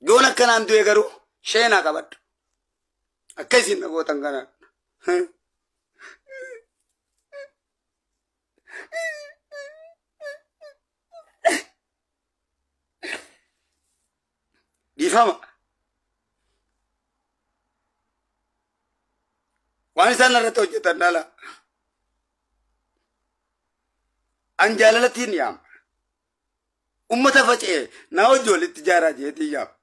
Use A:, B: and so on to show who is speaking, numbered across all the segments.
A: Yoon akkanaan du'e garuu sheenaa qabadhu. Akka isin na gootan kanaan. Dhiifama. Waan isaan irratti hojjetan dhala. An jaalalattiin yaama. Ummata faca'e na hojii walitti ijaaraa jeetiin yaama.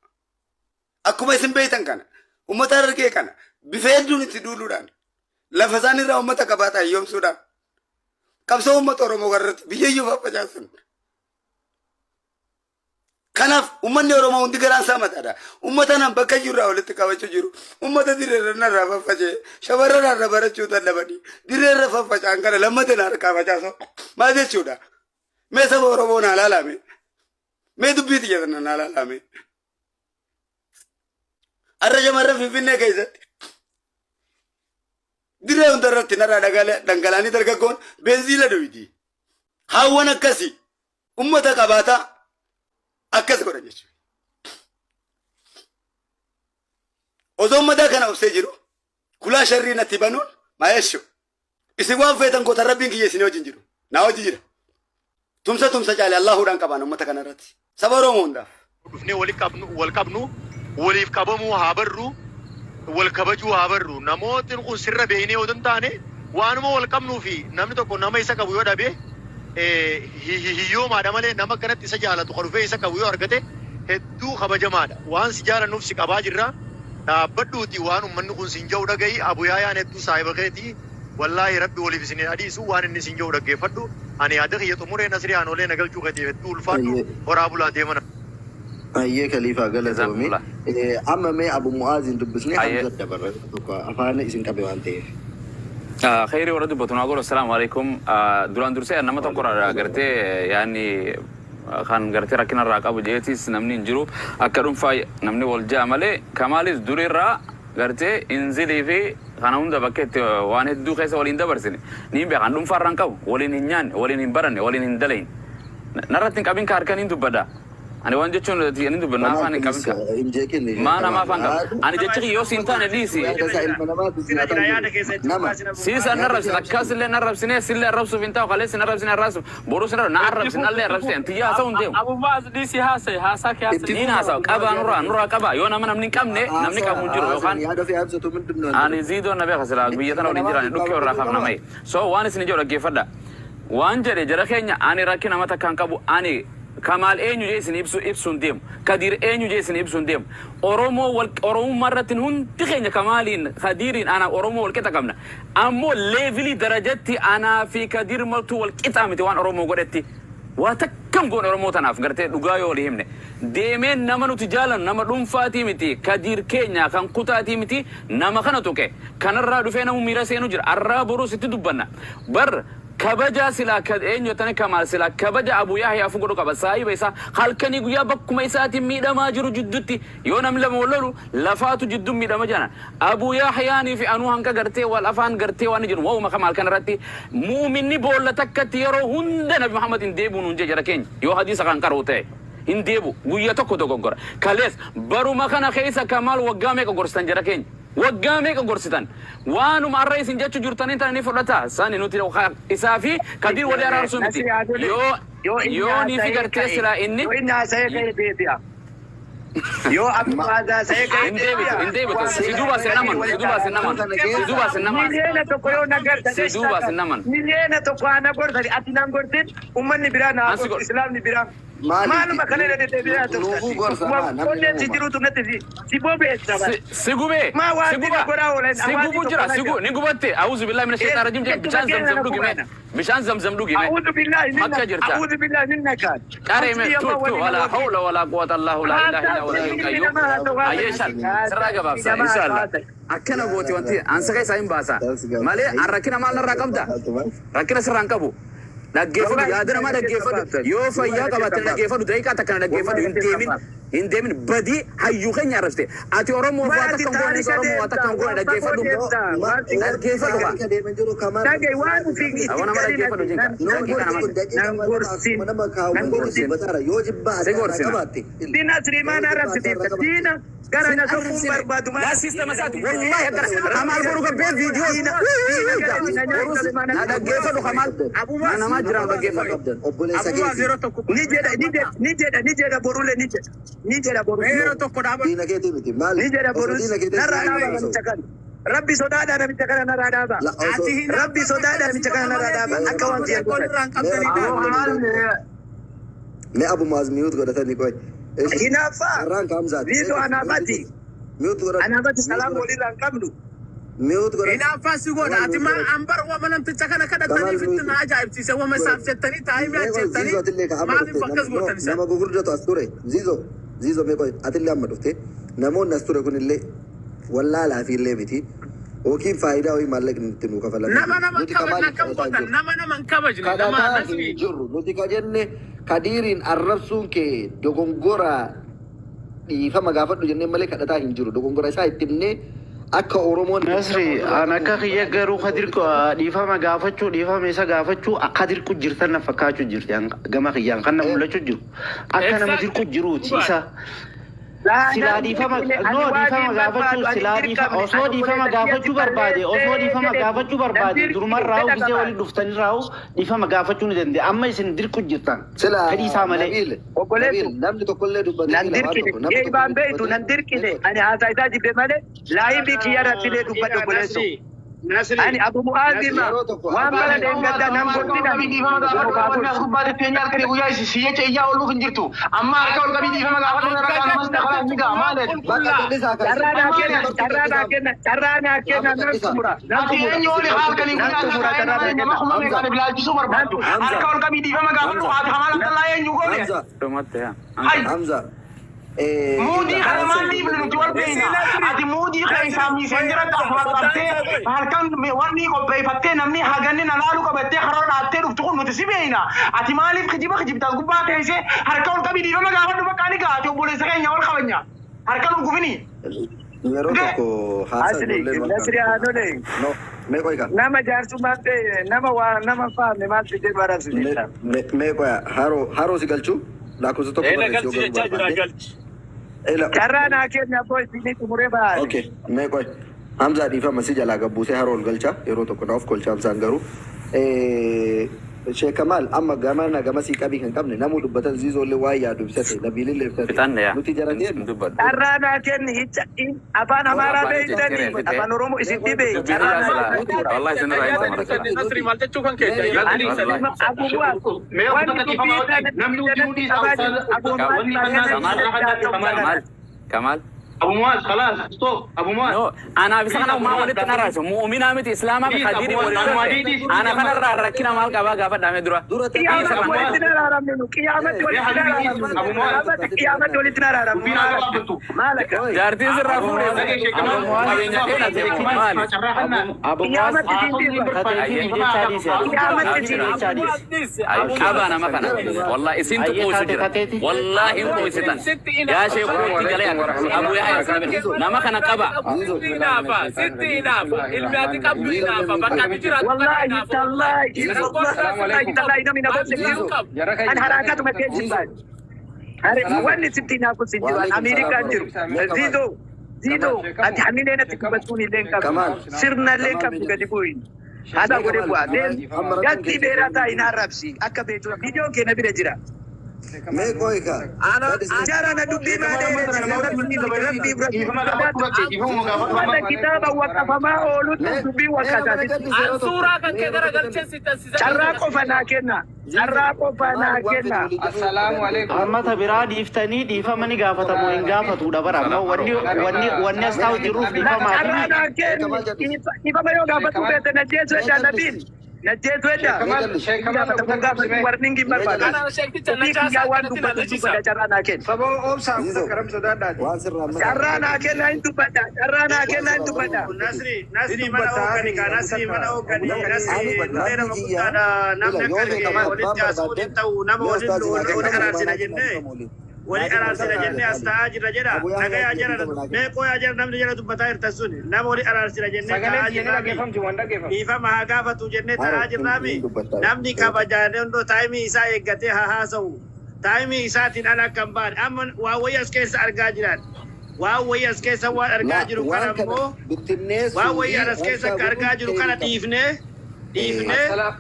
A: Akkuma isin beektan kana ummata Harargee kana bifa hedduun itti duuluudhaan lafa isaan irraa ummata qabaataa hiyyoomsuudhaan qabsoo ummata Oromoo irratti biyya iyyuu faffacaasan. Kanaaf uummanni Oromoo hundi garaan isaa mataadha. Uummata nan bakka iyyuu irraa walitti qabachuu jiru. Uummata dirreerra narraa faffaca'e shamarran irra barachuu dadhabanii dirreerra faffaca'an kana lammata na harkaa facaasoo maal jechuudha? Mee saba Oromoo naa laalame. Mee dubbii tiyya tana naa laalame. Har'a shamarran Finfinnee keessatti dirree hunda irratti narraa dhangalaanii dargaggoon beenziila dhuyiti. Haawwan akkasii ummata qabaataa akkas godhan jechuudha. Osoo ummataa kana obsee jiru kulaa sharrii natti banuun maa jechuudha. Isin waan feetan gootan rabbiin kiyya isin wajjin jiru. Naa wajji jira. Tumsa tumsa caale Allaahuudhaan qabaan ummata kana irratti. Saba Oromoo hundaaf.
B: Dhufnee wali qabnu wal qabnu waliif qabamuu haa barru wal kabajuu haa barru namootni kun sirra beeynee odoo hin taane waanuma wal qabnuu fi namni tokko nama isa qabu yoo dhabe hiyyoomaadha malee nama akkanatti isa jaalatu ka dhufee isa qabu yoo argate hedduu kabajamaadha waan si jaalannuuf si qabaa jirra dhaabbadhuuti waan ummanni kun siin ja'u dhaga'i Abu Yaayaan hedduu saahiba keeti Wallaahi Rabbi woliif isin haa dhiisu waan inni siin ja'u dhaggeeffadhu ani yaada kiyya xumure Nasrii Aanolee na galchuu keetiif hedduu ulfaadhu
C: Hayyee.
B: horaa bulaa deemana.
C: Hayyee Kaliifaa galatoomi.
D: Jazakumullah.
C: Amma mee Abu Mu'aaziin dubbisnee
D: Hayyee.
C: Hamza dabarra tokko afaan isin qabe waan ta'eef.
D: Kheyrii warra dubbatu naa godhu assalaamu alaikum. Duraan dursee nama tokko irraa gartee yaani kan gartee rakkina irraa qabu jeetis namni hin jiru akka dhuunfaa namni wal ja'a malee kamaalis durirraa gartee inzilii fi kana hunda bakka itti waan hedduu keessa waliin dabarsine niin beeka. An dhuunfaa irraa hin qabu. Waliin hin nyaanne, waliin hin baranne, waliin hin dalayne. Narratti hin qabin ka harka niin dubbadha. Ani waan jechuun niin dubbadha. Na
C: Kamaal
D: afaan hin qabin
C: please
D: ka.
C: hin jeeqin
D: Maa nama
C: Kamaal.
D: afaan qaba? Ani jechi kiyya yoo siin taane dhiisi.
C: Yaada isaa ilma namaati
E: Sira
C: nyaataa
E: jira
C: hin
E: yaada
C: jiru.
E: keessa itti
C: Nama.
E: fufaa sin
D: Siis an
C: Yaada
D: arrabsine
C: kee
D: akkas illee arrabsine sillee arrabsuuf hin ta'u kaleessa hin arrabsine arrabsuuf borus hin arrabsine na
F: Itti
D: arrabsine
F: fufi
D: nallee
F: itti
D: arrabsite
F: fufi.
D: tiyya haasa'u hin deemu.
F: Abu Maaz dhiisi haasa'e haasaa kee haasa'e.
C: Itti
D: Niin
C: fufa
D: haasawa
C: Abu Mu'aaz
D: qabaa
C: yaada
D: nurraa
C: kee.
D: nurraa qabaa yoo nama namni hin qabne namni
C: Haasaa
D: qabu hin jiru
C: haasaan
D: yookaan
C: yaada ofii ibsatu ምንድን ነው አንተ
D: ani
C: ደግሞ?
D: ziidoo na beeka silaa biyya tana
C: Ilma
D: waliin
C: namaati
D: jiraanne dhukkee
C: qabu
D: irraa kaafna
C: qaba.
D: maye so waan isin jedhu dhaggeeffadha waan jedhe jara keenya ani rakkina mata kan qabu ani kamaal eenyu jee isin ibsu ibsuun deemu kadiir eenyu jee isin ibsuun deemu oromoo wal oromummaa irratti hundi keenya kamaaliin kadiiriin ana oromoo wal qixa qabna ammoo leevilii darajatti anaa fi kadiir martuu wal qixaa miti waan oromoo godhetti waa takkam goone oromoo tanaaf gartee dhugaa yoo walii himne deemeen nama nuti jaalannu nama dhuunfaatii miti kadiir keenya kan kutaatii miti nama kana tuqe kanarraa dhufee namu miira seenu jira arraa boruu sitti dubbanna bar kabajaa silaa ka eenyu jettanii kamaal silaa kabaja Abu Yahyaa fu godhu qaba saahiba isaa halkanii guyyaa bakkuma isaatiin miidhamaa jiru jiddutti yoo namni lama wal lolu lafaatu jiddu miidhama jedhan Abu Yahyaanii fi anuu hanqa gartee wal afaan gartee waan jedhu waa'uma kamaal kanarratti muuminni boolla takkatti yeroo hunda Nabi Muhammad hin deebi'u nuun jee jara keenya yoo hadiisa kan qara'u ta'e hin deebi'u guyya tokko dogoggora kalees baruma kana keessa kamaal waggaa meeqa gorsitan jara keenya waggaa meeqa gorsitan waanuma arra isin jechu jirtaniin tana ni fudhata sani nuti isaa fi kadiir walii araarsuu miti
E: Nasri Adolee
D: yoo
E: yoo inni
D: yoo ni fi
E: haasa'ee
D: gartee
E: ka'e
D: silaa inni
E: yoo inni haasa'ee ka'e deebi'a. Yoo Abu Mu'aaz haasa'ee ka'e
D: hin deebitu
E: deebi'a.
D: hin deebitu si duuba sin amanu si duuba sin amanu si duuba sin amanu
E: Miliyoona tokko yoo na garta
D: si duuba sin amanu
E: miliyoona tokko haa na gorsani ati naan gorsin ummanni biraa naa
D: Ansi
E: gorsu
D: gor-
E: islaamni biraa.
C: Maali?
E: Maaluma kana irra deddeebi'ee haa
C: Nuufuu gorsa maa namni
E: Onneen si
C: uuma.
E: jirutu natti si si bobeessa bara.
D: Si gubee
E: Maa
D: si
E: waan
D: guba
E: si godhaa oolan
D: si gubu jira si gu ni gubatte auzu billahi mina shaitan rajim jedhe bishaan zamzam dhugi mee bishaan zamzam dhugi mee
E: A'uudhu billaahi minna
D: Makka jirta.
E: a'uudhu billaahi minna kaan.
D: qaree mee tu tu wala hawla wala quwwata allahu la ilaha illa huwa al qayyum ayyee shan sirraa gabaabsa inshallah akkana gooti wanti ansa keessaa hin baasa malee an rakkina maal narraa qabda rakkina sirraa hin qabu. Dhaggeeffadhu,
E: Wallahi
D: yaada namaa
E: keessan
D: dhaggeeffadhu.
E: baaftan.
D: Yoo fayyaa
E: Wallahi
D: qabaatte
E: keessan
D: dhaggeeffadhu, daqiiqaa takka na dhaggeeffadhu. Hin deemin, hin deemin. Badii hayyuu keenya arrabsite. Ati Oromoo waa
E: Maati
D: takka hin goone,
E: taarika
D: Oromoo waa takka
E: deemta,
D: hin goone,
E: waan fagoo
D: dhaggeeffadhu.
E: deemta, waan si
D: Dhaggeeffadhu kaa.
C: Taarika deeman jiru Kamaal.
E: Dhagaye waan ufii itti
D: Awwa nama
E: galin
D: dhaggeeffadhu
E: ati
D: jinka.
E: nan
C: No,
D: Daqiiqa
C: wanti
D: nama.
C: kun daqiiqa
E: nan
C: malee
E: gorsin
C: akkuma nama
E: nan
C: kaawwan
E: gorsin.
C: dubbataara yoo jibbaa
D: Si
C: adda irraa
D: gorsina.
C: qabaatte.
E: Diina Sirimaan
C: Yoo jibbaa adda
E: arrabsitiif
C: irraa qabaatte.
E: diina gara
D: Sin
E: na soquun
D: arrabsine.
E: barbaadu
D: Laa
E: maal
D: siistama isaati. Wallaahi akkana. Kamaal boru gabbee viidiyoo.
E: diina diina gara na nyaata
D: Na
E: mana
D: dhaggeeffadhu Kamaal.
G: Abumaas
D: Na namaa jiraan dhaggeeffadhu.
C: Qabdan obboleessa
G: Abumaas
C: keeti.
G: yeroo tokko
E: ni jedha ni jedha ni jedha ni jedha borule ni jedha ni jedha
G: Mee yeroo
E: borule
G: tokko dhaabadhu.
C: Diina keetii miti maal
E: ni jedha
C: osoo
E: borus
C: diina keetii
E: narraa
C: si
E: dhaaba namicha kana rabbi sodaadha namicha kana narraa dhaaba
C: La osoo
G: Ati hin
E: rabbi sodaadha namicha kana narraa dhaaba akka waan
G: Tokko
E: si'an
G: irraan
C: mee
G: qabdanii
C: Abu
G: taate.
C: Maaz mee Abu Maaz mute godhatanii qoy. Ishi
E: hinaaffaa
C: carraan kaamsaati.
E: Ziizoo anaafati
C: Mute godhadhu.
E: anaafati
C: Mute
E: salaam
C: godhadhu.
E: walirraa hin qabnu
C: Mute godhadhu.
G: Hinaaffaa si godha.
C: Kamal
G: Ati
C: mute
G: maa
C: godhadhu.
G: ambar wama namticha kana
C: Kamal
G: kadhataniif itti
C: mute
G: na ajaa'ibsiise. Wama isaaf jettanii taa'imii
C: Mee qoy Ziizoo
G: ajjeeftanii
C: atillee ka amma
G: maaliif
C: dhufte
G: akkas
C: nama no
G: gootan isaan?
C: nama gurguddatu as ture. Ziizoo Ziizoo mee qoy atillee amma dhufte namoonni as ture kunillee wallaalaa fi illee miti. Yookiin faayidaa wayii maallaqni itti nuu kafalamee
G: Nama
C: jiru.
G: nama hin
C: Nuti
G: kabajne
C: Kamaaliif
G: akkam
C: kadhataa hin
G: gootan?
C: jirru.
G: Nama nama hin kabajne. Nama
C: Kadhataa
G: nasri.
C: hin jirru. Nuti ka jenne Kadiiriin arrabsuun kee dogongora dhiifama gaafadhu jennee malee kadhataa hin jiru. Dogongora isaa itti himnee akka Oromoon
H: Nasri,
C: dirqama
H: an
C: ofirraa
H: akka
C: qabu
H: kiyya garuu
C: akka
H: kadir dhiifama gaafachuu dhiifama isa gaafachuu akka dirqu jirtan na fakkaachuu jirti an gama kiyyaan kan na mul'achuu jiru akka nama
G: Exactly.
H: dirqu jiruuti
G: Dhugaadha.
H: isa
E: laa
H: silaa
E: nan
H: dhiifama
E: dirqine ani
H: no
E: waan
H: dhiifama
E: hin
H: gaafachuu
E: barbaadu ani
H: silaa dhiifa
E: dirqamne
H: osoo
E: ani
H: dhiifama
E: obboleessa
H: gaafachuu
E: kiyyatti
H: barbaade osoo
E: balleessee
H: dhiifama
E: jedhe
H: gaafachuu
E: nan
H: barbaade
E: dirqine
H: durumarraa'u
E: fedha
H: gisee
E: qabaan
H: waliin dhuftanirraa'u dhiifama gaafachuu ni danda'a amma isin dirqu jirtan
C: Sila
H: fedhii isaa malee.
C: Nabiil
E: obboleessu
C: Nabiil namni tokkollee dubbatee
E: nan
C: ila waan
E: dirqine
C: tokko namni
E: ee
C: tokkollee
E: ibaan beeytu
C: dubbatee
E: nan dirqine ani haasaa isaa jibbe malee laayibii kiyya irratti dubbadhe obboleessu
I: Nasri, Nasri,
E: ani Abu Mu'aazima
C: yeroo tokko
E: waan
C: abbaan
E: bara deeggaddaa nan
I: Harka ol qabii
E: gorsinani
I: dhiifama gaafadhu. Wanni as gubbaa tetteenye halkanii guyyaa si jecha iyyaa ooluuf hin jirtu. Amma harka ol qabii dhiifama gaafadhu.
G: Akka
I: Irra
G: gad
I: kaanamas dabalaa
G: namtichi
I: ni ga'a
G: waan
I: maal
C: bakka
G: qulqullaa.
C: callisaa kan
E: carraa naa
I: Maal
E: kenna carraa naa kenna carraa naa kenna
C: amma
E: nan
C: callisaa
E: xumura nan
I: Ati
E: xumura
I: eenyu oli halkanii
E: nan
I: guyyaa
E: xumura
I: akka
E: carraa naa
I: nama
E: kenna
I: kuma
C: Hamza
I: meeqaan ilaalchisuu
E: nan
I: barbaaddu.
E: xumura
C: Hamza
I: Harka ol qabii dhiifama gaafadhu.
C: Hamza
I: Ati Kamaal Abdallaa eenyu goone?
C: Hamza
D: Dhumatti yaa.
I: Hay!
C: Hamza
I: Muudii
C: ila
I: kana maal
C: haasa'u
I: dhiifne nuti wal
G: Isin
I: beekna.
G: Nasri.
I: Ati muudii
G: Nasri
I: keessaa miiseenjera
G: fayyaan
I: asuma
G: sodaan
I: qabdee
G: isaa goy.
I: halkan wanni qopheeffattee namni haganni na laalu qabattee karaa dhaattee dhuftu kun nuti si beekna. Ati maaliif kijiba kijibtaas gubbaa teessee harka ol qabii dhiifama gaafadhu bakka ani ga'a. Ati obboleessa keenya wal kabanya. Harka nu gufini.
C: yeroo
I: Gee!
C: tokko haasaa
E: asli
C: ijoolleen wal
E: nasri
C: kaanu
E: haanole
C: no mee qoy ka
E: nama jaarsummaan ta'e nama waa nama faamne maal fidee barabsite
C: mee qoy haroo haroo si galchuu lakkoofsa tokko
F: Eena
C: barreessi yoo
F: galchi
C: galuu
F: jechaa jira
C: barbaadde
F: galchi.
C: ila
E: carraa naa kenna abboo isinii xumuree baane
C: okay mee qoy Hamzaa dhiifama si jalaa gabbuusee haroo ol galcha yeroo tokko naaf kolcha Hamzaan garuu Sheekh Kamaal amma gama na gama sii qabii kan qabne namuu dubbatan ziizoollee waan yaadu ibsate nabiilillee ibsate
D: Fixanne yaa.
C: nuti jara deemna.
D: Dubbadhu.
E: carraa naa kenni hicha afaan amaaraa
D: Afaan
E: beektanii
D: jijjiiree fixee.
E: afaan oromoo isin dhibee
D: Dubbiin
E: carraa
D: isaa
E: naa
D: silaa.
E: kenna
D: Wallahi isin irraa hin tamarra.
F: Nasri maal jechuu kan keessa?
E: ani Abu Mu'aaz
I: Mee
E: wanni
I: uffata
E: dubbii
I: dhiifama
E: sana
I: wajjin namni hundi
E: jalatti
I: hundi isaa
E: qabaa jiru Abu Mu'aaz
I: wanni fannaa
D: Kamaal. Kamaal. Kamaal.
I: Abu Muaz, خلاص stop Abu Muaz.
D: No, anaaf isa kana maa walitti naraarsu. Mu'uminaa miti Islaamaa fi Khadiiri waliin dhufe. Ana kanarraa rakkina maal qabaa gaafa dhaame dura.
C: Dura
E: qiyaamatti
D: Isa
E: walitti naraaramnu nu qiyaamatti walitti naraaramnu
I: Abu Mu'aaz.
E: qiyaamatti walitti naraaramnu
I: Dubbiin haa gabaabbattu.
E: maal akka
D: Jaartiin sirraa fuudhee qabeenya keenya ta'e maali?
H: Abu Muaz
E: qiyaamatti siin dhiiba
H: kateetiin jechaa dhiise.
E: qiyaamatti siin
H: Jechaa dhiise.
D: Qabaa nama kana. Wallahi isintu
H: Ayyee
D: qoosu
H: taate
D: jira.
H: kateeti.
D: Wallahi hin qoositan. Yaa sheekoo itti galee Abu Yahya nama kana qaba.
G: Sitti hinaafa, sitti hinaafa, ilmi ati qabdu hinaafa, bakka ati jiraattu kana
E: wallahi
G: hinaafa.
E: tallahi wallahi tallahi namni na godhe jiru an haraakatuma keessa baane wanni sitti hinaafu sin jiru an Ameerikaan jiru ziizoo ziizoo ati hamilee natti dubbachuun illee hin qabdu sirna illee hin qabdu gadi bu'in haadha godhe bu'aa gatti beeraa taa'in arrabsi akka beektu viidiyoon keenya bira jira
C: Mee qoy ka
E: Jara na dubbii maalee rabbii
I: Dhiifama gaafadhu bakke dhiifama gaafadhu
E: Wanta
I: amma.
E: kitaaba waqafamaa oolutu dubbii waqasaati.
F: An suuraa kan kee garagalchee si taasisaa.
E: Carraa qofa naa kenna. Carraa qofa naa kenna.
J: Assalaamu alaikum.
H: Hammata biraa dhiiftanii dhiifama ni gaafatamu hin gaafatudha bara amma wanni wanni wanni as taa'u jiruuf dhiifamaa
E: Carraa
H: fi
E: naa kenni. Dhiifama yoo gaafatu feete na jeessu jedha nabiin. Najjeetu edda.
C: Mee
H: Sheekamal
C: callis.
E: Hin
H: sheekamal
E: gaafatamu
H: abu takka
E: gaafatu
H: ibsime.
E: warning hin
C: Mee
E: barbaadu.
C: callis.
G: Kana sheekticha
E: Ofii
G: najaasaa
E: kiyyaa waan
G: akkanatti na
E: dubbatu
G: najisa.
E: dubbadha carraa naa kenna.
H: Saboo obsa abu
C: Zizo
H: takka rabbi sodaadhaati.
C: waan sirraa amma
E: Carraa naa kenna hin dubbadha. Carraa naa
C: waan
E: kenna hin
C: sirraa
E: dubbadha.
C: baruu
I: Nasri
H: Ni
I: Nasri mana
H: dubbataa
I: hooggani
H: fi
I: ka
H: abu
I: Nasri
H: takka
I: mana
H: abu
I: hooggani
H: takka
I: Nasri
C: Ani
I: nullee
C: namni
I: nama
C: kiyya
I: guddaadha namni
C: ila
I: akka
C: yoo
I: arge
C: beekamu abbaan
I: walitti haasa'uun
C: barbaadde
I: hin ta'u nama
C: mee
I: waliin
C: ustaazi naa
I: wal
C: kenna
I: araarsina
C: naa kenna
I: jennee
C: dhiifama waliin.
I: wali
C: Naa kenna
I: araarsina
C: takka
I: jennee as
C: qaali.
I: taa'aa jirra jedha
C: Abu Yahya
I: nagayaa jara
C: dhiifama naa
I: mee
C: kenna.
I: qoyaa jara namni jala dubbataa jirtan suni nama wali araarsina jennee
H: Sagaleen
I: taa'aa
H: tiyya ni
I: jirraami
H: dhaggeeffamti waan dhaggeeffamti.
I: dhiifama haa gaafatu jennee
C: Haro
I: taa'aa
C: hin
I: jirraami
C: hin dubbatta.
I: namni kabajaan hundoo taayimii isaa eeggatee haa haasa'u taayimii isaatiin ala akka hin baane amma waa wayii as keessa argaa jiran waan wayii as keessa waan argaa
C: La
I: jiru kana
C: waan kana
I: immoo waan
C: bittinneessuu
I: wayii
C: fi
I: as keessa
C: rabshaa
I: akka argaa
C: godhuun
I: jiru kana
C: keerii qaba.
I: dhiifnee dhiifnee
H: Assalaam.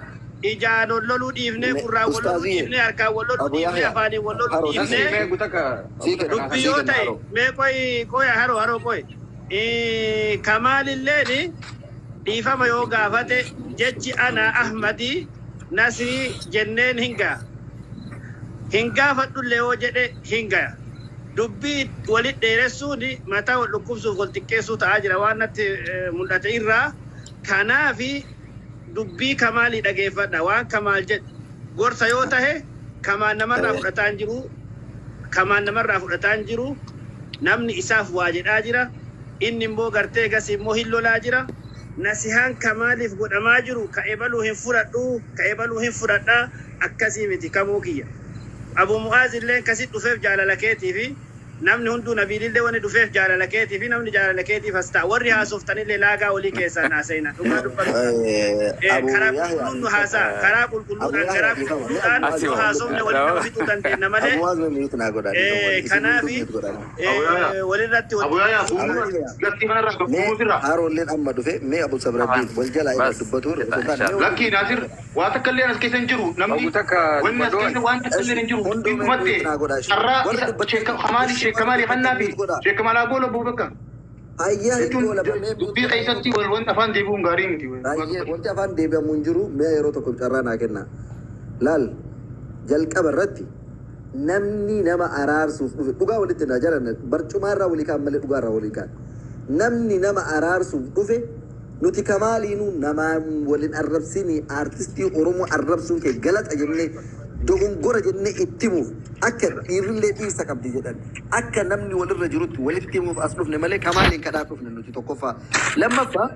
I: ijaan wal loluu dhiifnee gurraan wal loluu
C: Ustaaziye
I: dhiifnee harkaan wal loluu
C: Abu
I: dhiifnee
C: Yahya
I: afaaniin wal loluu
C: haro sii
H: Nasri
I: dhiifnee
H: mee
C: kenna
H: gutaka
C: sii
H: abu
C: kenna
H: takka
I: dubbii
C: sii
I: yoo
C: kenna
I: ta'e
C: haro.
I: mee qoy qoy haroo haroo qoy kamaalilleeni dhiifama yoo gaafate jechi ana ahmadii nasrii jenneen hin ga'a hin gaafadhullee yoo jedhe hin gaya dubbii walit dheeressuun mataa wal dhukkubsuuf wal xiqqeessuu ta'aa jira waan natti mul'ate irraa kanaafi dubbii kamaalii dhageeffadha waan kamaal jedhe gorsa yoo tahe kamaan namarraa fudhataa hin jiru kamaan namarraa fudhataa hin jiru namni isaaf waa jedhaa jira inni immoo gartee gas immoo hin lolaa jira nasihaan kamaaliif godhamaa jiru ka ebaluu hin fudhadhu ka ebaluu hin fudhadhaa akkasii miti kamuu kiyya abu mu'aaz illee kasit dhufeef jaalala keetii fi namni hunduu nabiilillee wanni dhufeef jaalala keetii fi namni jaalala keetiif as ta'a warri haasoftanillee laagaa olii keessaan haasa'ina dhugaa dubbatu
C: Abu
I: karaa
C: Yahya
I: qulqulluun nu haasa'a karaa
C: Abu
I: qulqulluudhaan
C: Yahya
I: karaa
C: dhiifama mee
I: qulqulluudhaan
C: Abu Mu'aaz
I: nu
C: mute
I: haasofne
C: naa
I: walitti
C: godhaa.
I: nama fixuu dandeenya malee
C: Abu Mu'aaz mute naa godhaa dhiifama waliin. Isin hunduu
I: kanaafi
C: mute godhaa.
B: Abu Yahya
I: walirratti
B: Abu Yahya
C: Abu
B: bu'uura
C: Yahya
B: galtii kanarraa
C: mee
B: bu'uura irraa.
C: haroolleen amma dhufe mee Abu Sabraddiin wal jalaa irra
D: Bas.
C: dubbatu osoo hin taane mee
B: Lakkii Naasir waa takka illee as keessa hin jiru namni
H: Abu takka
B: wanni as
H: dubbadhu
B: keessa waan takka illee
C: Eshi
B: hin jiru
C: hunduu mee
B: dhugumatti
C: mute naa godhaa ishee.
B: carraa
C: Warri
B: isa
C: dubbatan
B: sheekamaali
C: ishee warri
B: sheekamaali
C: dubbatan
B: hannaa fi
C: mute godhaa.
B: sheekamalaa goola buubakka
C: Ayyaa hin
B: jechuun
C: goolaba mee mute
B: dubbii
C: godhaa yeroo
B: keessatti
C: tokko.
B: wal wanti afaan deebi'uun gaarii miti.
C: Baay'ee wanti afaan deebi'amu hin jiru mee yeroo tokko carraa naa kenna. Laal jalqaba irratti namni nama araarsuuf dhufe dhugaa walitti na jalanna barcumaa irraa walii kaan malee dhugaa irraa walii kaan. Namni nama araarsuuf dhufe nuti kamaaliinuu namaa waliin arrabsinii aartistii Oromoo arrabsuun kee galata jennee dogongora jennee itti himuuf akka dhiirrillee dhiirsa qabdi jedhan akka namni walirra jirutti walitti himuuf as dhufne malee kamaaliin kadhaa dhufne nuti tokkoffaa. Lammaffaa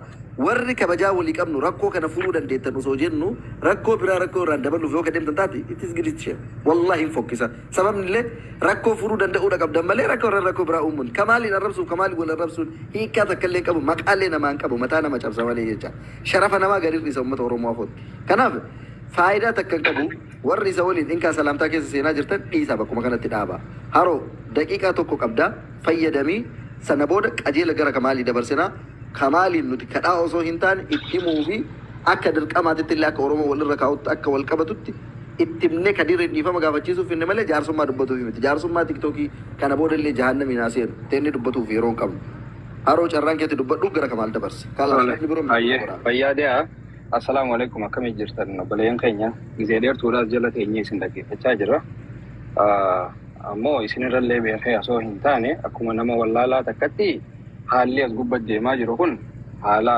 C: warri kabajaa walii qabnu rakkoo kana furuu dandeettan osoo jennu rakkoo biraa rakkoo irraan dabaluuf yoo kadeemtan taate it is great shame wallahi hin fokkisa sababni illee rakkoo furuu danda'uudha qabdan malee rakkoo irra rakkoo biraa uumuun kamaaliin arrabsuuf kamaaliin wal arrabsuun hiikkaa takka illee hin qabu maqaallee namaa hin qabu mataa nama cabsa malee jecha sharafa namaa gadi hir'isa uummata Oromoo afootti kanaaf faayidaa takka hin qabu warri isa waliin dhinkaa salaamtaa keessa seenaa jirtan dhiisa bakkuma kanatti dhaaba haroo daqiiqaa tokko qabdaa fayyadamii sana booda qajeela gara kamaalii dabarsinaa kamaaliin nuti kadhaa osoo hin taane itti himuu fi akka dirqamaatitti illee akka Oromoo walirra kaa'utti akka wal qabatutti itti himnee kadiirri dhiifama gaafachiisuuf hinne malee jaarsummaa dubbatuuf miti. Jaarsummaa tiktookii kana booda illee jahannamiin haa seenu teenne dubbatuuf yeroo hin qabnu. Haroo carraan keetti dubbadhu gara kamaal dabarse. Kalaas
J: Tole,
C: namni biroo mute
J: hayyee
C: godhaa.
J: fayyaa dee'a. Assalaamu alaikum akkamii jirtan obboleeyyan keenya gizee dheertuudhaas jala teenyee isin dhaggeeffachaa jirra. Ammoo isinirrallee beekee osoo hin taane akkuma nama wallaalaa takkatti haalli as gubbatti deemaa jiru kun haala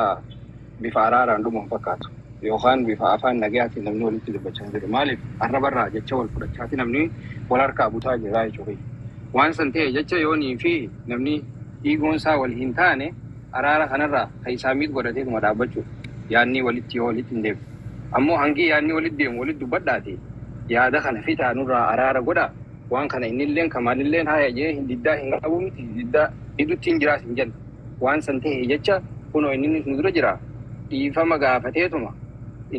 J: bifa araaraan dhumu hin fakkaatu. Yookaan bifa afaan nagayaatiin namni walitti dubbachaa jiru. Maaliif arrabarraa jecha wal fudhachaati namni wal harkaa butaa jira jechuudha. Waan san ta'e jecha yoonii fi namni dhiigoon isaa wal hin taane araara kanarraa kan isaa miit godhateetuma dhaabbachuu yaadni walitti yoo walitti hin deemu. Ammoo hangi yaadni walitti deemu walitti dubbadhaati yaada kana fitaa nurraa araara godha waan kana innilleen kamaalilleen haa jee hin diddaa hin qabu miti diddaa diddutti hin jiraas hin jennu. Waan san ta'e jecha kunoo inninis nu dura jira dhiifama gaafateetuma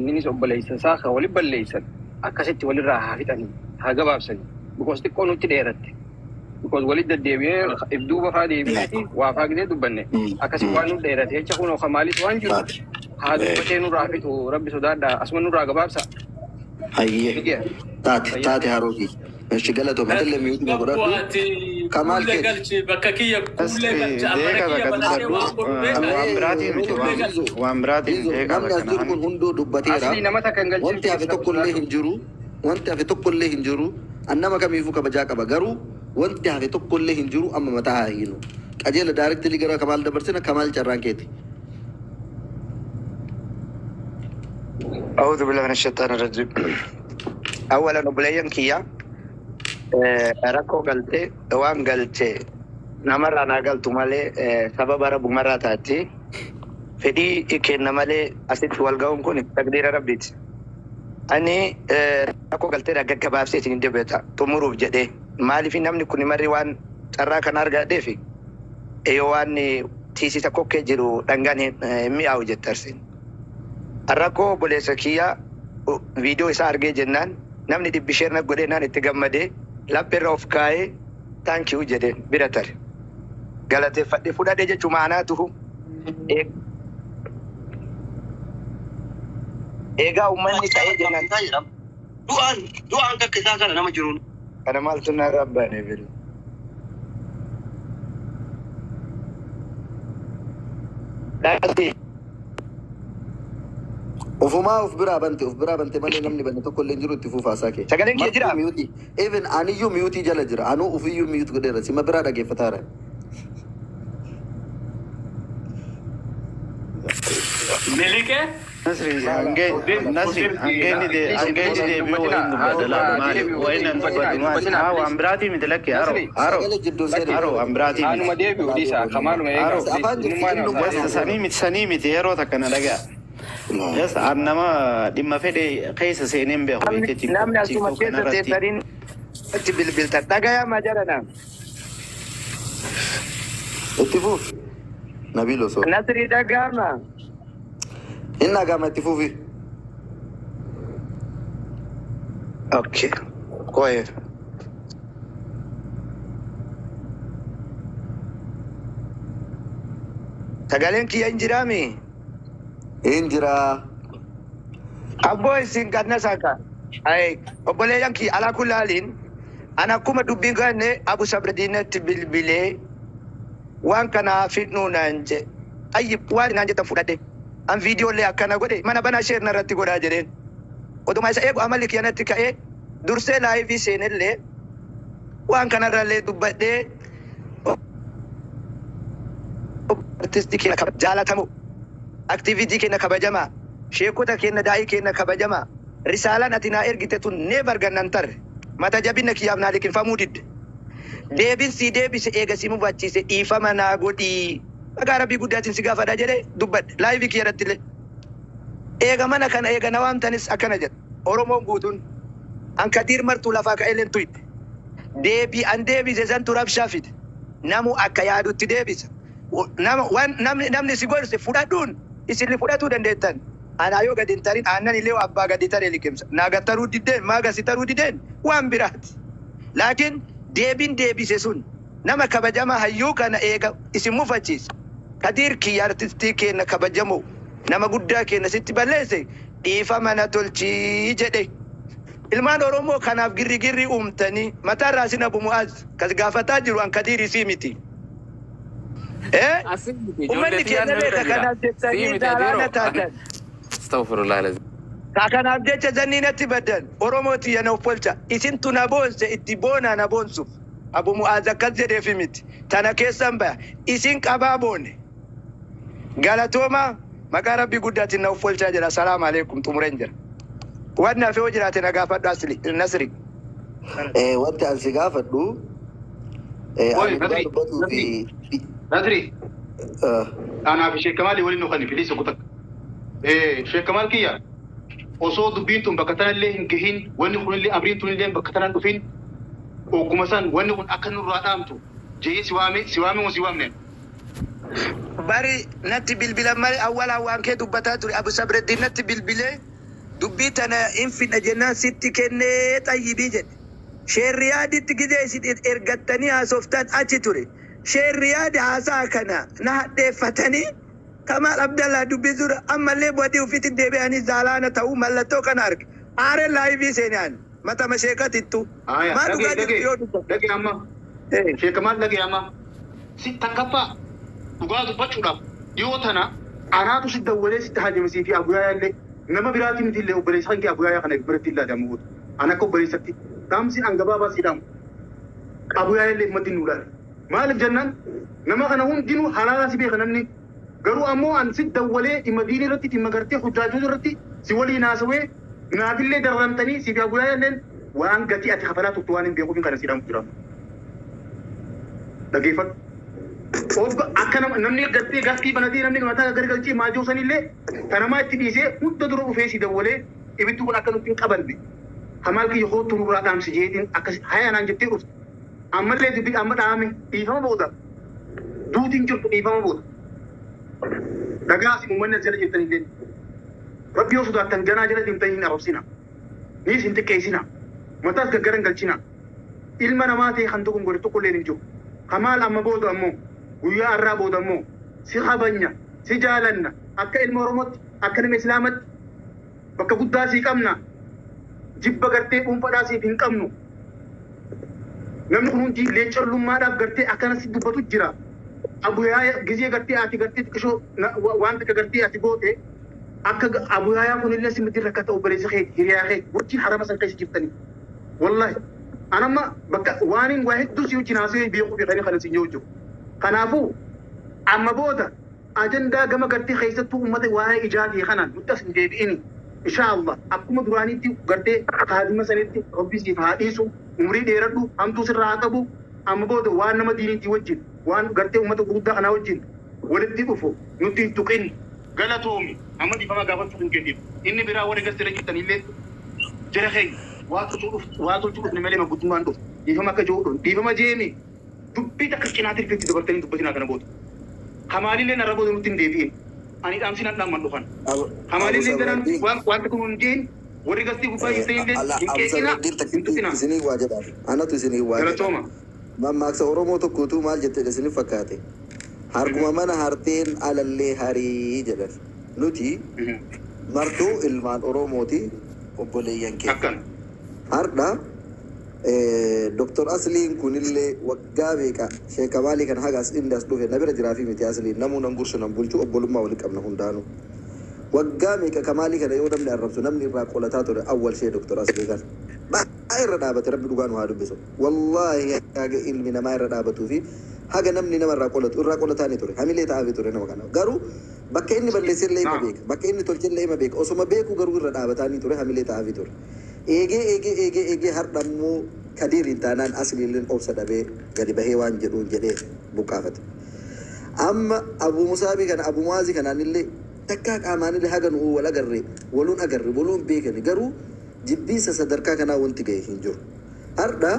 J: inninis obboleessa isaa kan walitti balleessan akkasitti walirraa haa fixanii haa gabaabsanii because xiqqoo nutti dheeratte. Because walitti deddeebi'ee if duuba faa deebi'eeti waa faa gisee dubbanne akkasi waan nu dheerate jecha kunoo kamaalis waan jiru haa dubbatee nurraa fixu rabbi sodaadhaa asuma nurraa gabaabsa.
C: Hayyee
J: Nigee
C: taate
J: fayyaa.
C: taate haroofi. Eshi galatoom atillee mute na godhadhu.
G: Ati
C: Kamaal
G: kuullee
C: keeti.
G: galchi bakka kiyya kuullee galchi
H: Deeqa
G: amma kiyya
H: bakka
G: banatee
H: dubbadhu
G: waan godhu beekaa.
H: waan biraatiin miti
G: Kuullee
H: waan
G: galchi.
H: waan biraatiin
C: Zizo
H: deeqa
C: namni as
H: bakka
C: jiru kun
H: naan.
C: hunduu dubbateera.
J: Asli nama takka hin galchin
C: Wanti hafe
J: keessaa
C: tokko illee
J: sodaadhu.
C: hin jiru. Wanti hafe tokko illee hin jiru. An nama kamiifuu kabajaa qaba garuu wanti hafe tokko illee hin jiru amma mataa haa hiinu. Qajeela daarektilii gara kamaal dabarsina kamaal carraan keeti.
E: أعوذ بالله من الشيطان الرجيم. أولا obboleeyyan kiyya, rakkoo galte waan galte namarraa naa galtu malee, sababa rabbumarraa taati. Fedhii kenna malee asitti wal ga'uun kun taqdiira rabbiiti. Ani rakkoo galtee gaggabaabsee isin deebita xumuruuf jedhee, maaliif namni kun marri waan carraa kana argadheef yoo waan tiisisa kokkee jiru dhangaan hin mi'aawu jettarsin. Rakkoo obboleessa kiyya viidiyoo isaa argee jennaan, namni 100 share na godhee naan itti gammadee lapheerra of kaa'ee thank you jedheen bira tare. Galateeffadhee fudhadhee jechuun maanaatu eegaa uummanni ta'ee jennaan.
K: Du'aan du'aan kakka isaa kana nama jiruun.
E: Kana maaltu narra abbaane bilu. Dhaati.
C: Ofumaa of biraa bante malee namni bane tokko illee hin jiru. Itti fufaasaa kee.
E: Sagaleen kee jiraa?
C: Mute. Even aniyyuu mute jala jira. Anuu ofiyyuu mute godheera. Sima biraa dhaggeeffataara.
G: Miliqee?
H: Nasri hangee, Nasri hangeenni deebi'uu wayin dubbata laala, maali wayin an dubbatu maali? Haa, waan biraatii miti, lakki, haro haro haro, waan biraatii miti.
J: Anuma deebi'u dhiisa kamaaluma
H: Haro.
J: eegaa.
C: Afaan jirti inni
H: Wasta sanii miti, yeroo takka na dhagaa. Yes, an nama dhimma fedhe keessa seeneen beeku beekte.
E: Namni asuma
H: TikTok
E: keessa
H: kanarratti.
E: teessaniin itti bilbiltan. Dhagayaa majarana.
C: Itti fufi. Nabiil osoo.
E: Nasri, dhagahama.
C: Inni dhagahama, itti fufi.
E: Okay. Go ahead. Sagaleen kiyya hin jiraami?
C: Hin jiraa.
E: Abboo, isin ganna saka. Ay, obboleeyyan kiyya, alaa kullaaliin ana akkuma dubbiin ganne Abu Sabradiinatti bilbilee waan kana fidnuu naan je. Ayyib, waan naan jettan fudhadhe. An viidiyoolee akkana godhe, mana banaa share narratti godhaa jedheen. Oduma isa eegu amalli kiyya natti ka'ee dursee live seenellee waan kanarrallee dubbadhee, artistii keenya jaalatamu, activity keenya kabajamaa, sheekota keenya, daa'ii keenya kabajamaa, risaalaan ati naa ergite tun never gannan tarre mata jabina kiyyaaf naa liqinfamuu didde. Deebin sii deebise eega si mufachiise dhiifama naa godhii, maqaa rabbii guddaatiin si gaafadha jedhee dubbadhe live kiyya irratti illee. Eega mana kana eega na waamtanis akkana jedha Oromoon guutuun, an Kadiir martuu lafaa ka'ee tuyde. Deebii an deebise santu rabshaa fide. Namu akka yaadutti deebisa. Nama waan namni si gorse fudhadhuun isin fudhatuu dandeettan. Anaa yoo gadi hin tarin, aannan illee abbaa gadi taree liqimsa. Naa gattaruu diddeen, maa gasi taruu dideen waan biraati. Laakiin deebiin deebise sun nama kabajamaa hayyuu kana eega isin mufachiise. Kadiir kiyya, artistii keenya kabajamoo, nama guddaa keenya sitti balleesse, dhiifama na tolchii jedhe. Ilmaan Oromoo kanaaf girri girri uumtanii mataarraa sin Abu Mu'aaz kas gaafataa jiru an Kadiir isii miti. Eh?
D: Asii miti,
E: Uummanni
D: ijoollee
E: keenya
D: tiyyaan
E: beeka,
D: bira jira.
E: kanaaf
D: Sii
E: jettanii
D: miti
E: daaraana
D: adeeroo.
E: taatan.
D: Astaghfirullah alazim.
E: Ka kanaaf jecha zannii natti baddan, Oromoo tiyya na of polcha, isintu na boonse, itti boonaa na boonsuuf. Abu Mu'aaz akkas jedheefi miti. Tana keessan baya. Isin qabaa boone. Galatooma, maqaa rabbii guddaatiin na of polchaa jira. Salaam alaikum, xumureen jira. Waan hafe yoo jiraate na gaafadhu, asli Nasri.
C: Wanti an si gaafadhu,
I: Oi,
C: ani dhugaa
I: Nasri,
C: dubbatuu fi
I: Nasri, anaa fi Sheek Kamaalii waliin dhufani filis tokko takka. Sheek Kamaal kiyya, osoo dubbiin tun bakka tanallee hin gahin, wanni kunillee amriin tunillee bakka tanan dhufin, ogguma san wanni kun akka nurraa dhaamtu jee si waame, si waame moo si waamne?
E: Bari natti bilbilan malee awwalaan waan kee dubbataa ture. Abu Sabreddin natti bilbilee dubbii tana hin fidha jennaan sitti kennee xayyibii jedhe. Sheerriyaaditti gizee isin ergattanii haasoftan achi ture. Sheerriyaadi haasaa kana na hadheeffatanii Kamaal Abdallaa dubbisuudha, ammallee badii ofiitti deebi'anii zaalaana ta'uu mallattoo kana arge. Aareen live seenaan matama sheekatittu.
I: Aya,
E: Maa
I: dhagee,
E: dhugaa jirtu
I: dhagee,
E: yoo dubbatu.
I: Dhagee amma. Sheek Kamaal, dhagee amma. Si takkaffaa dhugaa dubbachuudhaaf dhiyoo tana anaatu si dawwalee sitti haajamsii fi Abuyaayaa illee nama biraatiin miti illee, obboleessa kan kee Abuyaayaa kana biratti illaa damu gootu. An akka obboleessatti dhaamsi an gabaabaa si dhaamu. Abuyaayaa illee ummatti nu laale. Maaliif jennaan, nama kana hundinuu halaalaa si beeka namni. Garuu ammoo an si dawwalee dhimma diinii irratti, dhimma gartee hujjaajuu irratti si waliin haasawee naafillee dararamtanii siif yaa guyyaa illeen waan gatii ati kafalaa turtu waan hin beekuuf kana siidhamu jira. Dhageeffadhu. Of akka namni gartee gaskii banatee namni mataa gargalchee maajoo sanillee kanamaa itti dhiisee hunda dura dhufee si dawwalee ibiddi kun akka nutti hin qabanne. Kamaal kiyya kootu nurraa dhaamsi jeetiin akkas haya naan jettee dhufte. Ammallee dubbii amma dhaame dhiifama booda. Duutiin jirtu dhiifama booda. Dhagaa isin uummanni as jala jirtan illee. Rabbi yoo sodaattan ganaa jala deemtanii hin arrabsina. Niis hin xiqqeessina. Mataas gaggaran galchina. Ilma namaa ta'e kan tokko godhe tokko illee hin jiru. Kamaal amma booda ammoo guyyaa har'aa booda ammoo si kabanya, si jaalanna, akka ilma Oromootti, akka nama Islaamatti bakka guddaa sii qabna. Jibba gartee dhuunfaadhaa siif hin qabnu. Namni kun hundi leencallummaadhaaf gartee akkana si dubbatu jira. Abuyaa gizee gartee ati gartee xiqqishoo waan takka gartee ati goote akka abuyaayaa kunillee si miti rakkata obboleessa keeti, hiriyaa keeti wajjin harama san keessa jirtanii. Wallahi anamma bakka waaniin waa hedduu si wajjin haasa'ee beekuu beekanii kana siin jiru. Kanaafuu amma booda ajandaa gama gartee keessattuu uummata waa'ee ijaatii kanaan nutti as hin deebi'ini. Insha Allah akkuma duraanitti gartee kaadima sanitti Rabbi siif haa dhiisu, umrii dheeradhu, hamtuu sirraa haa qabu. Amma booda waan nama diiniitii wajjin, waan gartee uummata gurguddaa kanaa wajjin walitti dhufu nutti hin tuqin. Galatoomi. Amma dhiifama gaafachuu hin kenniif. Inni biraa warri gastirra jirtanillee jara keenya waa tolchuu dhuftu, waa tolchuu dhufne malee manguddummaan dhuftu. Dhiifama akka jiru dhufne. Dhiifama jeemi dubbii takka cinaa tirfiitti dabartanii dubbatinaa kana booda. Kamaalillee narra booda nutti hin deebi'in. Ani dhaamsi nan dhaamman dhufan. Kamaalillee ganaa nutti waan tokko hin jeen warri gastii gubbaa jirtanillee hin qeeqina, hin tuqina.
C: Isinii waa jedha. Anatu isinii waa jedha.
I: Galatooma.
C: Mammaaksa Oromoo tokkotu maal jette isiniif fakkaate? Harkuma mana harteen alallee harii jedhan. Nuti martuu ilmaan Oromooti, obboleeyyan keenya. Har'a Dr. Asliin kunillee waggaa meeqa sheekamaalii kan haga as inni as dhufe na bira jiraafi miti. Asliin namuu nan gursu nan bulchu, obbolummaa wali qabna hundaanuu. Waggaa meeqa Kamaalii kana yoo namni arrabsu namni irraa qolataa ture awwal shee Dr. Aslii kana. Baay'ee irra dhaabate. Rabbi dhugaa nu haa dubbisu. Wallaahi haga ilmi namaa irra dhaabatuu fi haga namni nama irraa qolatu irraa qolataa ni ture. Hamilee ta'aafii ture nama kana. Garuu bakka inni balleessellee ima beeka. Bakka inni tolchellee ima beeka. Osoma beeku garuu irra dhaabataa ni ture, hamilee ta'aafii ture. Eegee eegee eegee eegee har'a immoo Kadiiriin taanaan Asliilleen obsa dhabee gadi bahee waan jedhuun jedhee buqqaafate. Amma Abuu Musaabii kana, Abuu Mu'aazii kanaanillee takkaa qaamaanillee haga nu'uu wal agarre, waluun agarre, waluun beekani, garuu jibbiinsa sadarkaa kanaa wanti gahe hin jiru. Har'a